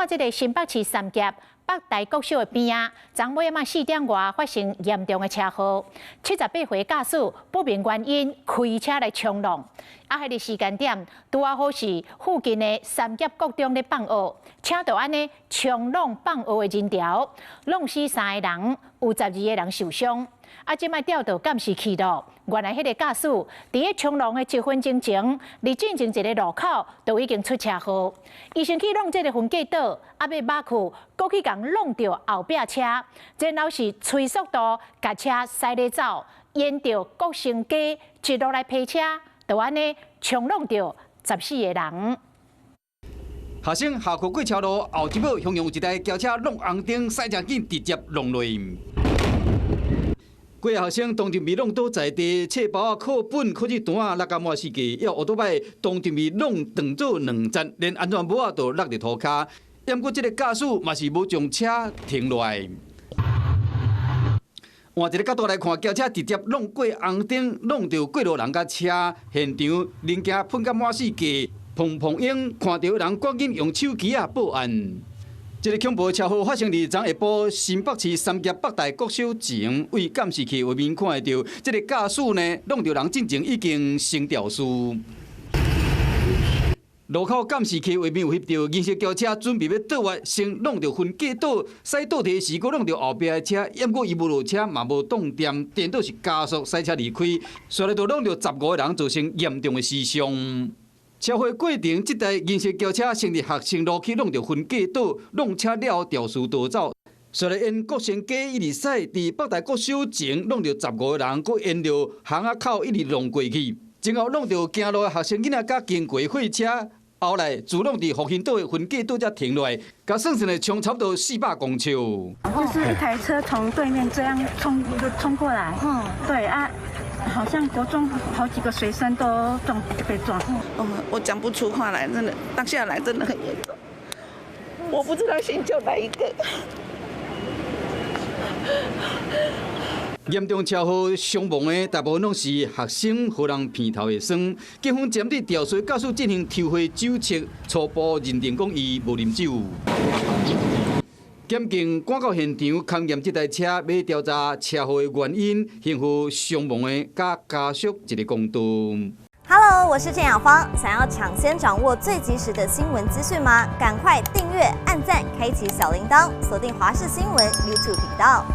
看這个新北市三峽北台國小的邊仔，昨尾仔4點外發生嚴重的車禍，78歲駕駛不明原因開車來衝撞，啊，彼个時間點拄仔好是附近的三峽國中咧放學，車就按呢衝撞放學的人潮，弄死三个人，有12個人受傷。啊，這擺調到監視器咯，原來彼个駕駛佇咧衝撞的1分鐘前，佇進前一个路口就已經出車禍，伊先去挵這个分隔島，啊欲馬去，閣去共挵著後壁車，然後是催速度共車駛咧走，沿著國成街一路來排車，就按呢衝挵著14個人。學生下課過橋路後一秒，雄雄有一台轎車挵紅燈，駛誠緊，直接挵落。幾个學生當場被挵倒在地，冊包仔、課本、考試單仔落甲滿四界，猶烏多擺當場被挵當做兩層，連安全帽仔都落佇塗跤。毋過這个駕駛嘛是無將車停落來。換一个角度來看，轎車直接挵過紅燈，挵著過路人佮車，現場零件噴甲滿四界，砰砰湧，看著人趕緊用手機仔報案。這个恐怖的車禍發生佇昨下晡新北市三峽北大國小前，對監視器畫面看會著，這个駕駛呢，挵著人進前已經先肇事。路口監視器畫面有翕著，銀色轎車準備欲倒彎，先挵著分隔島，駛倒佇時，閣挵著後壁的車，毋過伊無落車，嘛無擋掂，顛倒是加速駛車離開，煞來就挵著15個人，造成嚴重的死傷。車禍過程，這台銀色轎車先佇學生路去挵著分隔島，挵車了後肇事逃走，煞來沿國成街一直駛，佇北大國小前挵著15個人，閣沿著巷仔口一直挵過去，然後挵著行路的學生囡仔，佮經過貨車，後來自挵佇復興島的分隔島才停落來，共算算來衝差不多400公尺。就是一台車從對面這樣衝衝過來，對啊。好像國中好幾個學生都撞被撞。我講不出話來，真的當下來真的很嚴重。我不知道先救哪一個。嚴重車禍傷亡的大部分攏是學生，予人鼻頭會酸。警方針對肇事駕駛進行抽血酒測，初步認定講伊無啉酒。檢警趕到現場勘驗這台車，欲調查車禍的原因，還予傷亡的佮家屬一个公道。 Hello，我是鄭雅芳，想要搶先掌握最及時的新聞資訊嗎？趕快訂閱、按讚、開啟小鈴鐺，鎖定華視新聞 YouTube 頻道。